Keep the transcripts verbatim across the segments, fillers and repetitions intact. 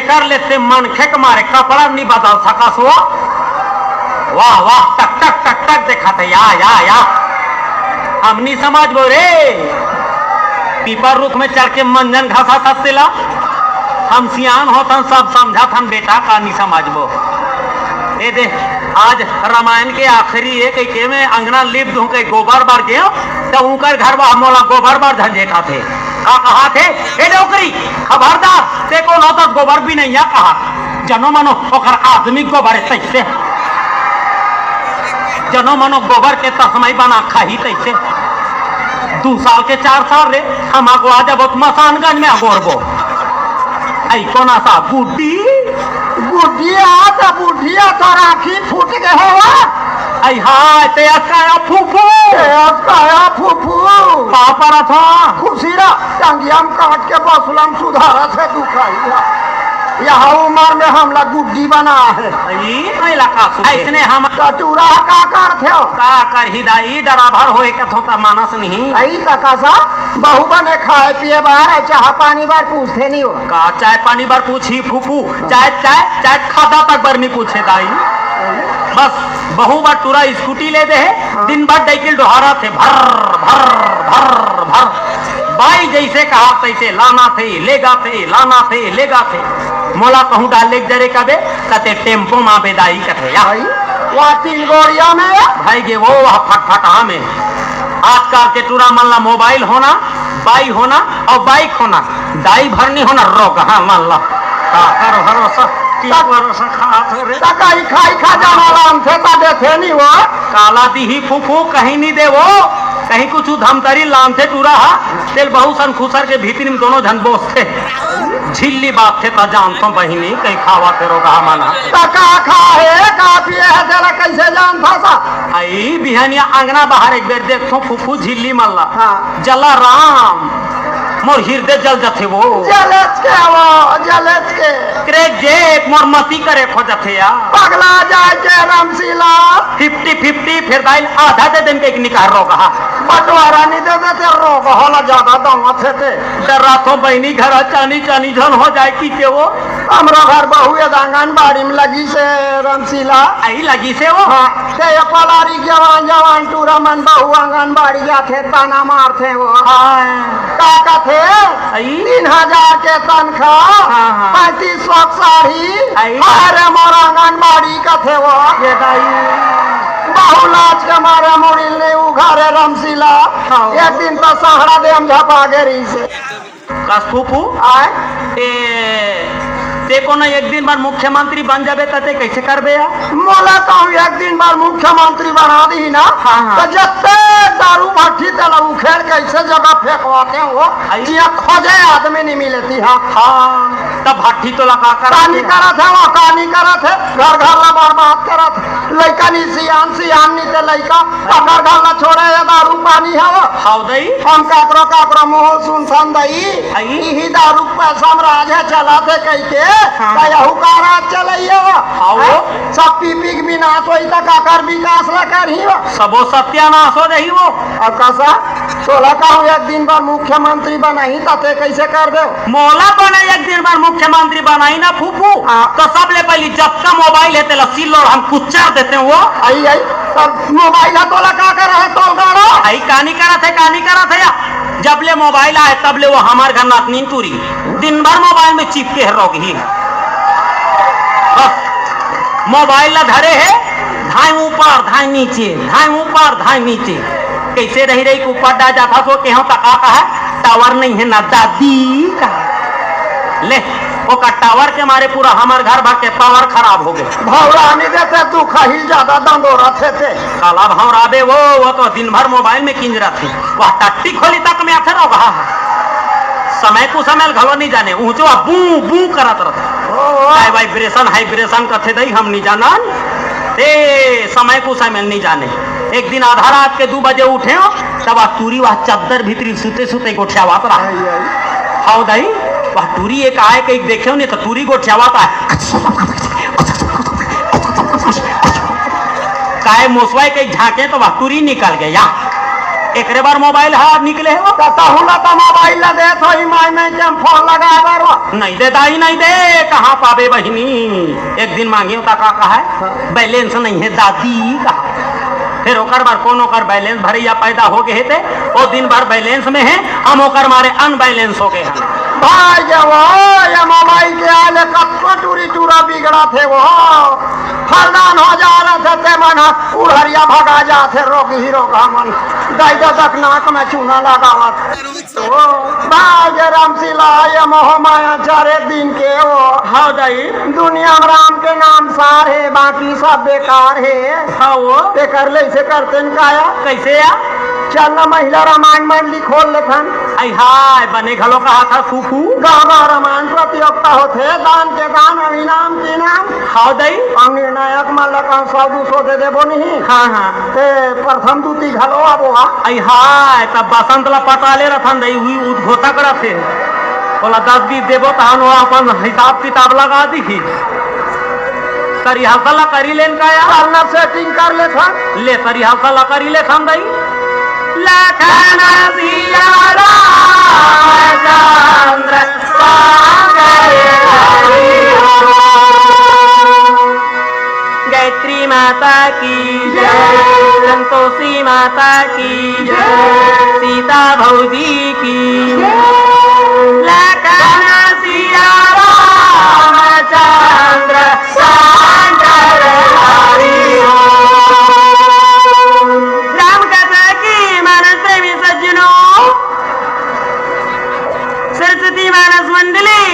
कर लेते मनखे के मारे कपड़ा नहीं बदल सकस वो। वाह, वाह, टक, टक, टक, टक देखाथे, या, या, या। हम नहीं समझबो रे। पीपर रुख में चढ़ के मंजन घसा सकते ला। हम सियान होथन, सब समझत हन बेटा, का नहीं समझबो। ए दे, आज रामायण के आखिरी एक, एक में अंगना लिप दूं के गोबर बर गेंव, त उंकर घर वा मोला गोबर बर झंझेटाथे। का कहाथे? ए डोकरी, खबरदार, ते कोन होथस गोबर बिनइया कहा। जनो मनो ओकर आदमी गोबर ए तइसे। जनो मनो गोबर के तसमई बना खाही तइसे। दू साल के चार साल रे, हम अगवा जबो त मसानगंज में अगोरबो। अई कोन असा गुड्डी? गुड्डी आ त बुढ़िया तोर आँखी फूट गे हे वा। अई हाय, ते अस काया फूफू। ते अस काया फूफू। का परत हा? खुशी रह, टंगिया म काट के बसुला म सुधारथे दुखाई हा। यहा उमर में हमला गुड्डी बना हे। अई, अइला का सुखे? अइसने हम त टूरा ह का करथे हो? का करही दाई, डराभर होए कथो त मानस नहीं। अई त कसा? बहू बने खाए पिए बर अउ चाह पानी बर पूछथे नहीं हो। का चाय पानी बर पूछही फूफू? चाय, चाय, चाय खादा तक बर नहीं पूछे दाई। बस बहू बर टूरा स्कूटी ले दे हे, हाँ। दिन भर डैकिल डोहारथे, भर, भर, भर, भर। बाई जइसे कहा तइसे लानथे, लेगाथे, लानथे, लेगाथे। मोला कहूँ डाल लेग जरे कबे, कते टेम्पो मा बेदाई कथे या। भाई, वह तीन गोड़िया में। भाई गे वो वह फटफटा में। आजकल के टूरा मन ला मोबाइल होना, बाई होना अउ बाइक होना, दाई भर नहीं होना रोगहा मन ला। काकर भरोसा, की भरोसा खात रे? त कहीं खाई खा जाना लानथे त देथे नहीं वो। काला दिही फूफू कहीं नहीं दे वो, कहीं कुछ धमतरी लानथे टूरा हा, तेल बहू सन खुसर के भीतरी में दोनों झन बोसथे। झिल्ली बात थे त जानथो बहिनी, कहीं खावा फेरो कहा मना। त का खा हे, का पिए हे, तेला कैसे जानथा सा? आई बिहनिया अंगना बाहर एक बेर देखथो फूफू झिल्ली मल्ला। हाँ। जला राम, मोर हृदय जल जथे वो। जलेच के वो, जलेच के। क्रेक जेक, मोर मती करे खो जथे या। पगला जाए के रमशीला। फिफ्टी फिफ्टी, फेर दाई ल आधा दे देन के एक निकार रोगहा। बंटवारा नहीं दे देते, रोगहा ला ज्यादा दवा थे ते। डराथो बहिनी घर चानी चानी झन हो जाए की के वो। हमरो घर बहू ये आंगनबाड़ी में लगिसे रमशीला। आई लगिसे वो? हाँ, ते ये पलारी जवान जवान टूरा मन बहू आंगनबाड़ी जाथे, ताना मारथे वो। हाँ। का कथे? आई? तीन हजार के तनखा, हाँ, हाँ। पैंतीस सौ के साड़ी। आई? अरे मोर आंगनबाड़ी कथे वो। ये दाई। बहू लाज के मारे मुड़ी नहीं उघारे रमशीला। हाँ। एक दिन तो सहारा दे हम झपा गे रहिसे। कस फूफू? आय? ए, ते कोनो एक दिन बर मुख्यमंत्री बन जाबे त ते कैसे करबे या? मोला कहूँ एक दिन बर मुख्यमंत्री बना दिही ना, हाँ, हाँ। त जत्ते दारू भट्ठी तेला उखेड़ के ऐसे जगह फेंकवाते हो, आई। जिहाँ खोजे आदमी नहीं मिलती, हाँ। हाँ, त भट्ठी तो लगा कर का नहीं करत हे वो, का नहीं करत हे, घर घर ला बर्बाद करत हे। लइका नहीं सियान, सियान नहीं ते लइका, अगर घर ला छोड़े ये दारू पानी हव। हाव दई। हम काकरो काकरो मुंह सुनथन दई। आई। इही दारू के पैसा में राज हे चलत हे कहि के। हाँ। त यहू का राज चलइया हव। हाव। हैं? सब पी पी के विनाश होई त काकर विकास ला करही वो। सबो सत्यानाश हो जाही वो। अउ कसा? तोला कहूँ एक दिन बर मुख्यमंत्री बनाही त ते कैसे कर दे? मोला कोनो एक दिन बर मुख्यमंत्री बनाही ना फूफू, हाँ। त सबले पहिली जतका मोबाइल हे तेला सिल्लोड़हा म कुचर देते वो। आई, आई, तब मोबाइल ह तोला का करे हे, तोल गाड़ो? आई, का नहीं करत हे, का नहीं करत हे या? जब ले मोबाइल आए, तब ले वो हमर घर नतनीन टूरी दिन भर मोबाइल में चिपके हे रोगही। बस, मोबाइल ला धरे हे, धाय ऊपर, धाय नीचे, धाय ऊपर, धाय नीचे। कैसे रही रही के ऊपर डा जाथा सो केहो त का कहा, टावर नहीं हे ना दादी का। ले, ओकर टावर के मारे पूरा हमर घर भर के पावर खराब हो गे। भौरा नहीं देते, तू खाही ज्यादा दंदोरा थे ते। काला भौराबे वो, वो तो दिन भर मोबाइल में किंजरत हे। वह टट्टी खोली तक में आथे रोगहा। समय कुसमय ल घलो नहीं जाने, ऊंचो बू बू करत रहथे। ओ, ओ। काय वाइब्रेशन, हाइब्रेशन कथे दई, हम नहीं जानन। ए, समय कुसमय ल नहीं जाने। एक दिन आधा रात के दू बजे उठे हो, तब आ टूरी वह चद्दर भीतरी सुते सुते गोठियावत रहा। आई, आई। हाव दई, वह टूरी एक आए के देखे हो नहीं तो टूरी गोठियावत आए। काय मोसवाए के झांके तो वह टूरी निकल गया। एकरे बर मोबाइल ह निकले हे वो। त तहू ला त मोबाइल ला देत होही माई, मैं के फोन लगाए बर वो। नहीं दे दाई, नहीं दे, कहाँ पाबे बहिनी? एक दिन मांगे त का कहा है? हाँ। बैलेंस नहीं है दादी कहा। फिर ओकर बर कौन ओकर बैलेंस भरैया पैदा हो गए हे ते? वो दिन भर बैलेंस में है, हम ओकर मारे अनबैलेंस हो गए हैं। भाई ये वो, ये मोबाइल के आले कतको टूरी टूरा बिगड़त हे वो। फरदान हो जा रहा थे ते मन ह उड़हरिया भगा जाथे, रोग ही रोग हमन। दाई ददा के नाक में चूना लगावत। ओ, भाव जे रामशिला, ये मोह माया चारे दिन के ओ। हाँ दाई। दुनिया में राम के नाम सार हे, बाकी सब बेकार हे। हाँ वो। ते कर ले इसे करते न काया। कैसे या? चल ना महिला रामायण मंडली खोल लेथन। आई हाय, बने घलो कहा था फूफू। गाँव गाँव रामायण प्रतियोगिता होथे, दान के दान और इनाम के इनाम। हाँ दाई। और निर्णायक मन ला कहूँ सौ दू सौ दे देबो नहीं। हाँ, हाँ। ते प्रथम द्वितीय घलो आबो हा। आई हाय, तब बसंत ला पटाले रथन दई, हुई उद्घोतक रथे। ओला दस बीस देबो तहन वो अपन हिसाब किताब लगा दिही। तरिहासा ला करी लेन का यार? चलना सेटिंग कर लेथन। ले तरिहासा ला करी लेथन दई। लखन सिया रामचंद्र सागर हरि हो। गायत्री माता की जय, संतोषी माता की जय, सीता भौजी की जय। लखन सिया रामचंद्र सागर हरि हो। राम कथा की मानस प्रेमी सज्जनों, सरस्वती मानस मंडली,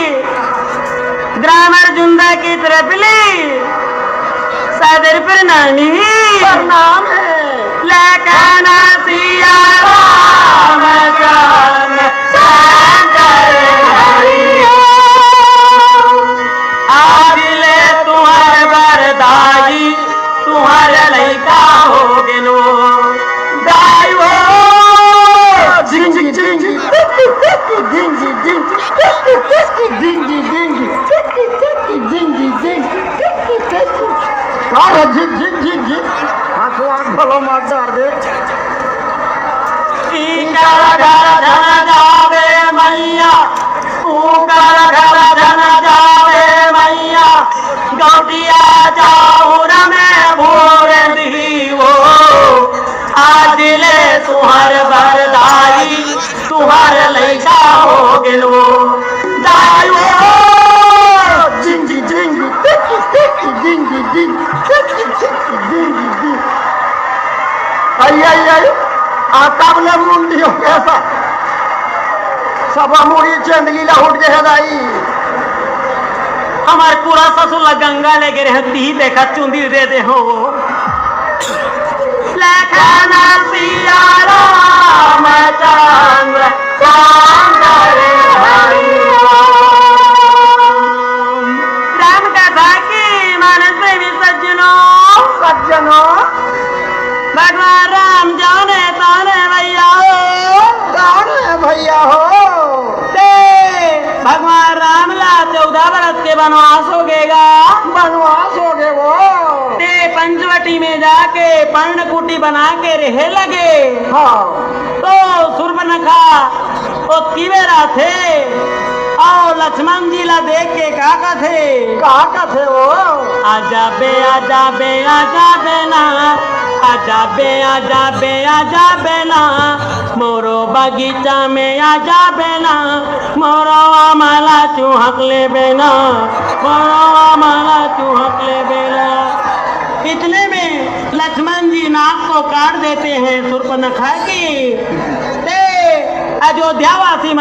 ग्राम अर्जुंदा की तरफ ले सादर प्रणामी। प्रणाम है। लखन सिया राम चंद्र शंकर हरि हो। आज ले तुहर बरदाई, तुहर लइका हो गेलो दाई हो। जिंगी, जिंगी, जिंगी, जिंगी, जिंगी, जिंगी, जिंगी, जिंगी, जिंगी, जिंगी, जिंगी। का रे, झिक, झिक, झिक, झिक? हाथवा घलो मार डार दे। इकर घर धन जावे मैया, उकर घर धन जावे मैया, गौटिया चाउर में भोर दी हो। आज ले तुहर बरदाई, तुहर लइका हो गेलो दाई हो। जिंगी, जिंगी, टिकी, टिकी, जिंगी, जिंगी, टिकी, टिकी, जिंगी, जिंगी। आई, आई, आई। आ, कब ले मुंडी हो गया सा? सब मुड़ी चंदली ला उठ गए दाई। हमार पूरा ससुर ला गंगा ले गए रहती ही, देखा चुंदी दे दे हो। लखन सिया रामचंद्र शंकर हरि ओम। राम कथा की मानस प्रेमी सज्जनों। सज्जनों। भगवान राम जाने ताने भैया हो। कौन है भैया हो? ते भगवान राम ला चौदह बरस के बनवास हो गेगा। बनवास हो गे वो। ते पंचवटी में जाके पर्णकुटी बना के रहे लगे। हाँ। तो सुर्पनखा ओतकी बेरा थे। अउ लक्ष्मण जी ला देख के का कथे? का कथे वो? आजा बे, आजा बे, आजा बे ना। आजा बे, आजा बे, आजा बे ना। मोरो बगीचा में आजा बे ना। मोरो आमा ला चुहक लेबे ना। मोरो आमा ला चुहक लेबे ना। इतने में लक्ष्मण जी नाक को काट देते हैं सुर्पनखा की। ते अयोध्यावासी